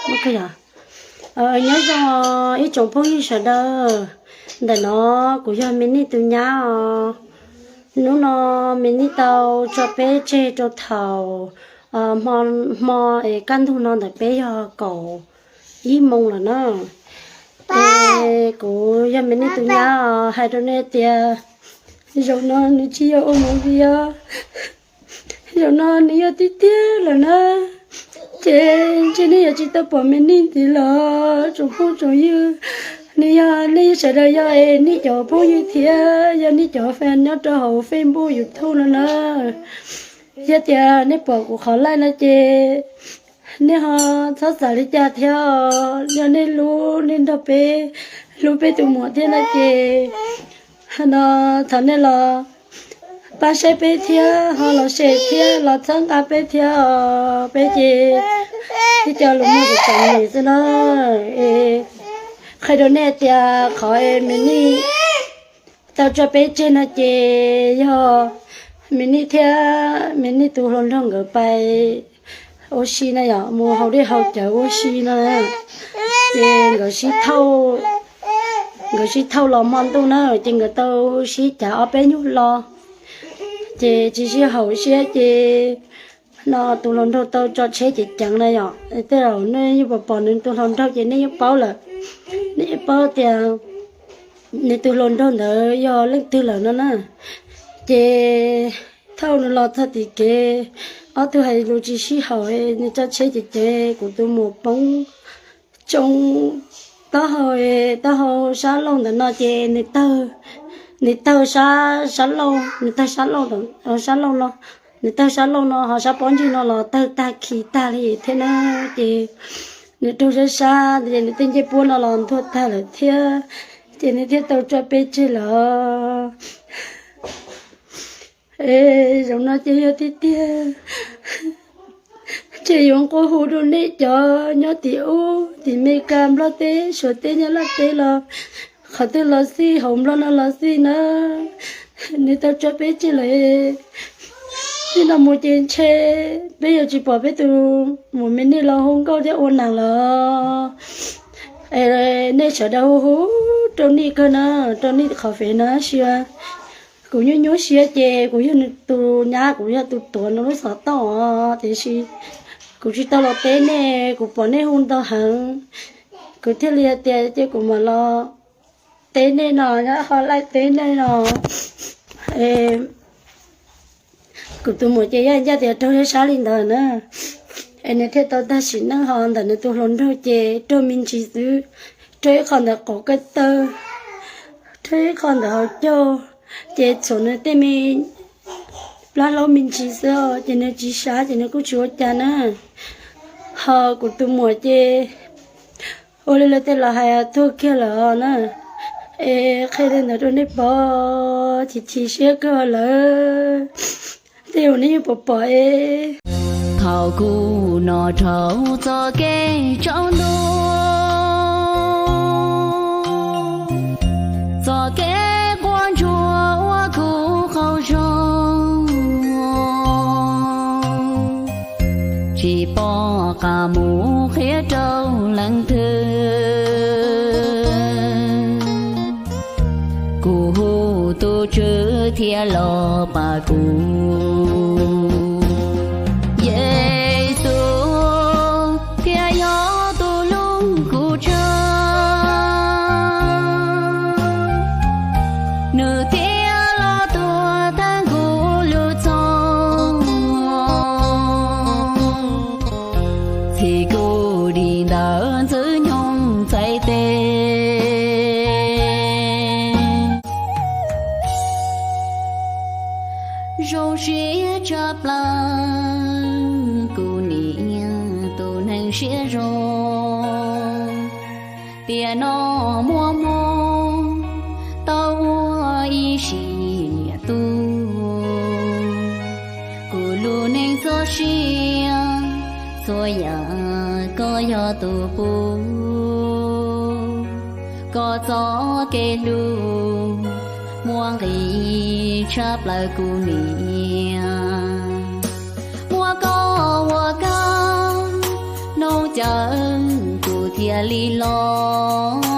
Nyob zoo ib tsoom phooj ywg sawv daws, ntawm no kuv yog Me Nij tus nyab os. Hnub no Me Nij tau tso peb tseg rau thaum hmo, hmo es kaj ntug no ntawm peb yog kaum ib moos lawm na. Es kuv yog Me Nij tus nyab os, hais rau nej tias zaum no nws tsis yog ua movie os. Zaum no nws yog tiag tiag lawm na. Ces ntshe nej yuav tsis tau pom Me Nij ntxiv los tsoom phooj tsoom ywg, nws yog nej sawv daws yog es nej cov phooj ywg thiab yog nej cov fan nyob rau hauv Facebook YouTube no na. Yog tias nej pom kuv qhov like no ces nej ho txhob xav li cas thiab, yog nej hlub, nej nrog peb hlub peb tus muam thiab no ces no thov nej los pab saib peb thiab ho los share thiab los txhawb nqa peb thiab os. Peb ces ib co lus muag tseem tseem nim xwb na. Es qhia rau nej tias qhov Me Nij tau tso peb tseg no ces yog Me Nij thiab Me Nij tus hluas nraug nkawd pais ua si na yom, mus haus dej haus cawv ua si no. Ces nkawd sib thauj, nkawd sib thauj los hmo ntuj na, ces nkawd tau sib cav ob peb nyuag lo, ces tsis sib haum siab ces no tus hluas nraug tau tso tsheb ceev ceev na yom. Tej zaum nej yeej pom pom nws tus hluas nraug ces nej yeej paub lawm, nej yeej paub tias nws tus hluas nraug ntawd yog leej twg lawm no na. Ces thauj nws los txog tim kev, ob tug hais lus tsis sib haum, nws tso tsheb ceev ceev, kuv tus muam poob tsoo taub hau, taub hau sab laug ntawm no ces nws tawg, nws tawg sab, sab laug, nws tawg sab laug, sab laug no, nws tawg sab laug no ho sab pob ntseg no los tawg tag khi tag li thiab na. Ces nws raug sab sab ces nws tej ncej puab no los ntuag tag lawm thiab, ces nws thiaj tau tso peb tseg lawm. Es zaum no ces yog tiag tiag, ces yuav nqua hu rau nej cov nyob tim ub tim Mes Kas, Nplog teb, Suav teb, Nyab Laj teb los, qhov twg los xij, hauv Nplog no los xij na, nws tau tso peb tseg lawm. Txij no mus ces ntshe peb yuav tsis pom peb tus muam Me Nij los hu nkauj thiab ua neeg lawm. Es nej sawv daws hu hu rau Nij kawg na, rau Nij qhov fev na sis kuv nyuaj nyuaj siab ces kuv yog nws tus nyab, kuv yog tus tuav nws lub xov tooj os, tiam sis kuv tsis tau los teb nej, kuv pom nej hu ntau heev, kuv thiaj li hais tias cia kuv mam los teb nej no, nyob qhov laij teb nej no. Kuv tus muam ces yog ncaj tias raug sab sab li ntawd na, es nws thiaj tau tag sim neej ho ntawm nws tus hluas nraug ces raug me ntsis xwb, raug ib qho ntawm qaum ko taw, raug ib qho ntawm hauv caug, ces txhuam nws tej me plab hlaub me ntsis xwb ces nws tsis sab ces nws kuj tsis ua cas na. Ho kuv tus muam ces ua li lawv tej laus hais tuag kiag lawm na. Es qhia li ntawd rau nej pom, chim chim siab kawg lawm. Tej zaum nej yeej pom pom es thaum kuv noj dhau txoj kev tsaus ntuj, txoj kev quaj ntsuag ua kuv qaug zog, tsis pom qab mus qhia rau leej twg. Kuv hu tus Tswv thiab los pab kuv, Yexus thiaj yog tus hlub kuv tshaj, nws thiaj los tuag tag kuv lub txoj, txhim kuv dim ntawm ntxwg nyoog txhais tes. Zoo siab tshaj plaws kuv niam tus neeg siab zoo, tiam no muaj hmoo tau ua ib sim niam tub. Kuv lub neej txoj sia txhua yam koj yog tus pub, koj txoj kev hlub muaj nqis tshaj plaws kuv niam. Muab koj ua kab noog cawv thiaj li los.